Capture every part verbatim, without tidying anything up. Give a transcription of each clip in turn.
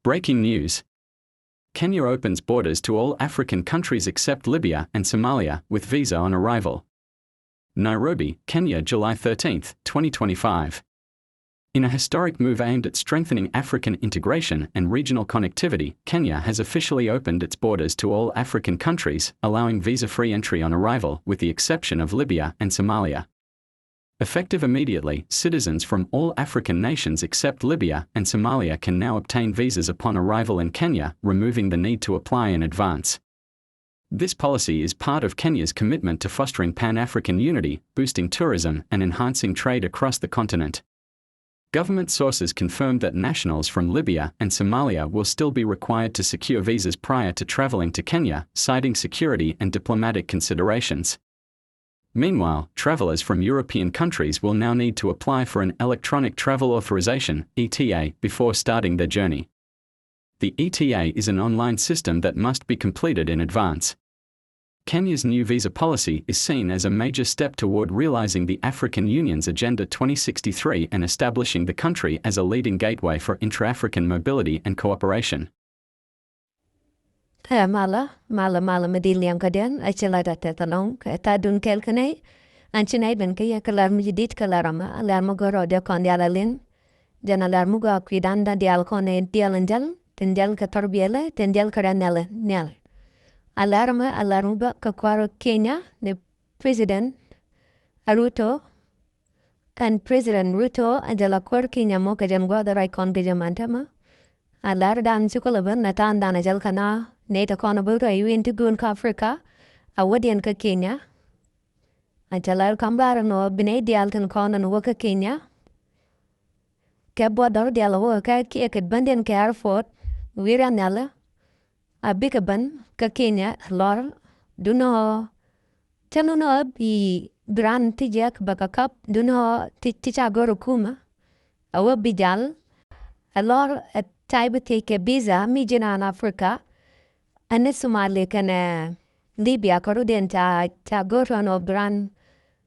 Breaking news. Kenya opens borders to all African countries except Libya and Somalia with visa on arrival. Nairobi, Kenya, July thirteenth, twenty twenty-five. In a historic move aimed at strengthening African integration and regional connectivity, Kenya has officially opened its borders to all African countries, allowing visa-free entry on arrival, with the exception of Libya and Somalia. Effective immediately, citizens from all African nations except Libya and Somalia can now obtain visas upon arrival in Kenya, removing the need to apply in advance. This policy is part of Kenya's commitment to fostering Pan-African unity, boosting tourism, and enhancing trade across the continent. Government sources confirmed that nationals from Libya and Somalia will still be required to secure visas prior to traveling to Kenya, citing security and diplomatic considerations. Meanwhile, travelers from European countries will now need to apply for an electronic travel authorization, E T A, before starting their journey. The E T A is an online system that must be completed in advance. Kenya's new visa policy is seen as a major step toward realizing the African Union's Agenda twenty sixty-three and establishing the country as a leading gateway for intra-African mobility and cooperation. Ɛ malä, malä, malä mi di̱i̱t liɛŋ kädiɛn, a ci la da tɛth alɔŋ, ɛ tha̱a̱dun kɛl kä nɛy, an ci nɛy ben kä yɛ kä lar mi ji̱ di̱t kä lar ɔmɛ, a lar mi gör rɔ diɛ kɔn dial a liŋ. Jɛn a lar mi gɔaa kui̱dan da dial kɔn ɛ dial in jäl, tin jäl kɛ thɔr biɛlɛ, tin jäl kɛ rɛn nial, nial. A lar mi, a lar mi bä kɛ kuar Kenya ni President a Ruto, ɛn President Ruto a jäl a kuar Kenya mɔ kɛ jɛn gua̱th ruac kɔn kɛ jɛ man tämɛ. A lar dan ci kulɛ ben na tan dan a jäl kɛ na nɛy tɛ kɔn a bä ruac wi̱i̱n ti gun kä Africa. A wädiɛn kä Kenya. A cɛ lar kam lar nɔ bi nɛy diaal tin kɔn ɛn wä kä Kenya. Kɛ buɔt dɔr diaal wä kɛ kiɛ kɛ bändin kɛ airport. Wi̱i̱ rian nhial a bikɛ ben kä Kenya lɔr. Dunɔ cä nunɔ bi bi ran ti jiɛk bɛ kɛ kap dunɔ ti, ti ca gör kumä. A wä bi jal a lɔr a ca bi thiec kɛ visa mi ji̱n an Africa. Ɛn ni Somali kɛnɛ Libya kɛ rut in ca, ca gör tɔn ɔ bi ran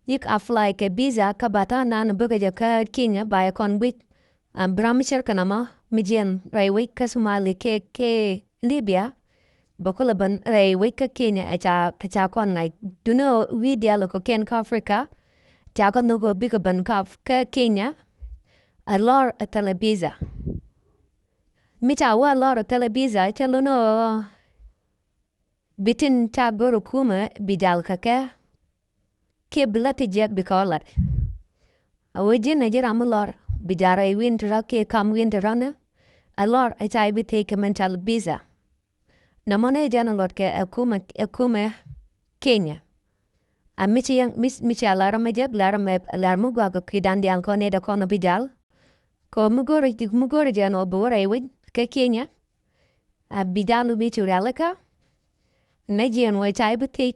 yik apply kɛ visa kä ba ta̱a̱ nan bikɛ jɛ kä Kenya ba yɛ kɔn guic. Am bi ram mi cir kɛn amä mi jiɛn rɛy wec kä Somali kɛ, kɛ Libya. Bä kulɛ ben rɛy wec kä Kenya ɛ ca, ɛ ca kɔn ŋa̱c. Dunɛ wi̱i̱ diaal kɔ kɛn kä Africa. Ca kɔ nhök ɔ bikɛ ben kä, kä Kenya. A lɔr ɛ thilɛ visa. Mi ca wä a lɔr ɛ thilɛ visa cɛ lunɛ ɔ bi tin ca gör kumɛ bi jal kɛ kɛ. Kiɛ bi la ti jiɛk bi kɛ ɔ lat. A wee ji̱n a ji̱ ram mi lɔr bi jal rɛy wi̱n ti rɔ kiɛ kam wi̱n ti rɔnɛ. A lɔr a ca i̱ bi thiec kɛ mɛn cal visa. Nɔmɔ ni jɛn a luɔt kɛ ɛ kumɛ, ɛ kumɛ Kenya. A mi ci yɛn, mi, mi ci a lar mɛ jɛ, lar mɛ, lar mi guak kɛ kui̱dan diaal kɔn ni dɛ kɔn bi jal. Kɛ mi go̱r, mi go̱r jɛn ɔ bi wä rɛy wi̱c kɛ Kenya. A bi jal bi cu rialikä. Nɛ jiɛn wä ca i̱ bi thiec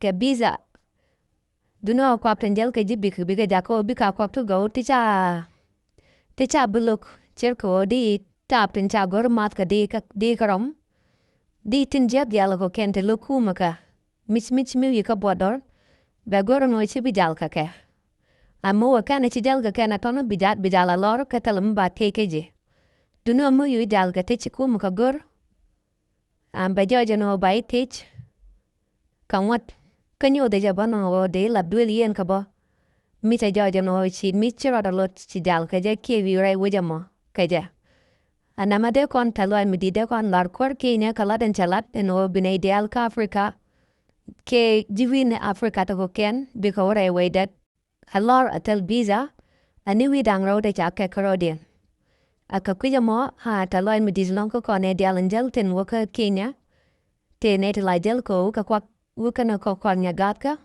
kɛ visa. Dunɛ ɔ kuak tin jäl kɛ ji̱ bik, bikɛ jakä ɔ bika kuak ti gɔw ti ca, ti ca bi lo̱k cir kɛ ɔ di tap tin ca go̱r math kɛ di kä, di kä rɔm. Di tin jiäk diaal kɔ kɛn ti lo̱k kumä kä. Mic, mic mi wi̱i̱ kä buɔt dɔr. Bɛ go̱r nɔ ci bi jal kɛ kɛ. A mi wä kɛn ci jal kɛ kɛn a tɔn bi jal, bi jal a lɔr kɛ thil mi ba tëë kɛ ji̱. Dunɛ ɔ mi wi̱i̱ jal kɛ ti ci kumä kä go̱r. Am bɛ jɔɔc ɛn ɣöö ba i̱ thiec. Kä ŋuɔ̱t kä nyuuth jɛ bä nɔ ɣöö dee i̱ lap duël yien kä bä. Mi cɛ jɔɔc ɛn ɣöö ci mi ci rɔɔdɛ lot ci jal kɛ jɛ kiɛ wi̱i̱ rɛy wec ɛmɔ kɛ jɛ. Ɛn ɛmɛ dee kɔn tɛ̈th lɔaac mi di̱t dee kɔn lar kuäär Kenya kɛ lat ɛn cɛ lat ɛn ɣöö bi nɛy diaal kä Africa. Kiɛ ji̱ wi̱i̱ni Africa tɔ̱ kɔ̱kiɛn bikɛ wä rɛy wecdɛ. A lɔr a thil visa, a ni wi̱i̱ da̱ŋ rɛw te ca kɛk kärɔɔdiɛn. A kɛ kui̱c ɛmɔ a tɛ̈th lɔaac mi di̱t lɔ̱ŋ kä kɔn ɛ diaal in jäl thi̱n wä kä Kenya. Tëë nɛy ti la jäl kɛ wä kɛ kuak wä kɛnɛ kɛ kuak nyɛ gaatkä.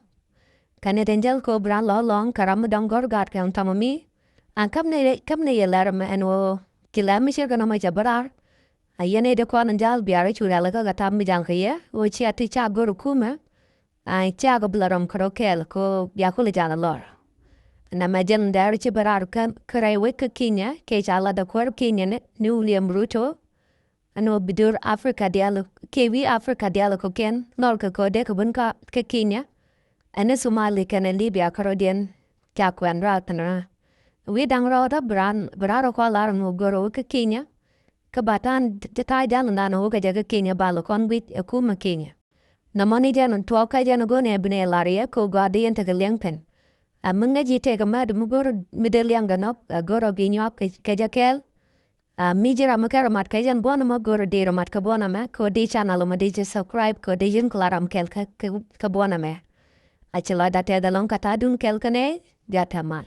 Kɛ nɛy tin jäl kɛ wä bi raan lɔ lɔ̱ŋ kɛ ram mi dɔ̱ŋ gɔ̱r gaatkɛ ɛn thamɔ mi. An käm nɛy, käm nɛy yɛ lɛr ɛmɛ ɛn ɣöö ci lɛr mi cier kɛ nɔmɔ cɛ bä raar. A yɛn nɛy ti kɔn in jäl bia rɔ cu rialikä kɛ tha̱a̱ŋ mi jal kɛ yɛ ɣöö cia ti ca go̱r kumɛ. A ciakɛ bi la rɔm kärɔ̱ kɛɛl kɛ ɣöö bia kulɛ jal a lɔr. Nɛmɛ jɛn dɛr ci bɛ raar kä, kä rɛy wec kä Kenya kɛ ca lat a kuäär Kenya ni, ni William Ruto. Ɛn ɣöö bi do̱r Africa diaal, kɛ wi̱i̱ Africa diaal kɔ̱kiɛn lɔr kɛ kɛ ɣöö dee kɛ ben kä, kä Kenya. Ɛn ni Somali kɛnɛ Libya kärɔ̱diɛn ca kuɛn raar thi̱n raar. Wi̱i̱ da̱ŋ rɔɔdä bi raan, bi raan rɔ kɔn lar ɛn ɣöö go̱r ɣöö kä Kenya. kä ba ta̱a̱n ti ta̱a̱ jal ndan ɛ wä kɛ jɛ kä Kenya bal kɔn guic ɛ kumɛ Kenya. Nɔmɔ ni jɛn tuɔɔk kä jɛn go̱n ɛ binɛ lar yɛ kɛ gɔaa di yɛn tekɛ liɛŋ pɛn. Ɛ mi ŋäc yi tëëk ɛmɛ di mi go̱r mi dee liɛŋ dɛ nɔk ɛ go̱r ɔ bi nyuak kɛ jɛ kɛɛl. Ɛ mi ji̱ ram mi kɛ rɔ mat kɛ jɛn buɔ̱n ɛmɔ go̱r ɔ di rɔ mat kɛ buɔ̱n ɛmɛ kɛ ɔ di channel ɛmɔ di jɛ subscribe kɛ ɔ di ji̱n kɛ la ram kɛɛl kɛ buɔ̱n ɛmɛ. A ci lɔcda tɛth ɛlɔ̱ŋ kɛ ta̱a̱dun kɛɛl kɛ nɛ jɛ tɛmal.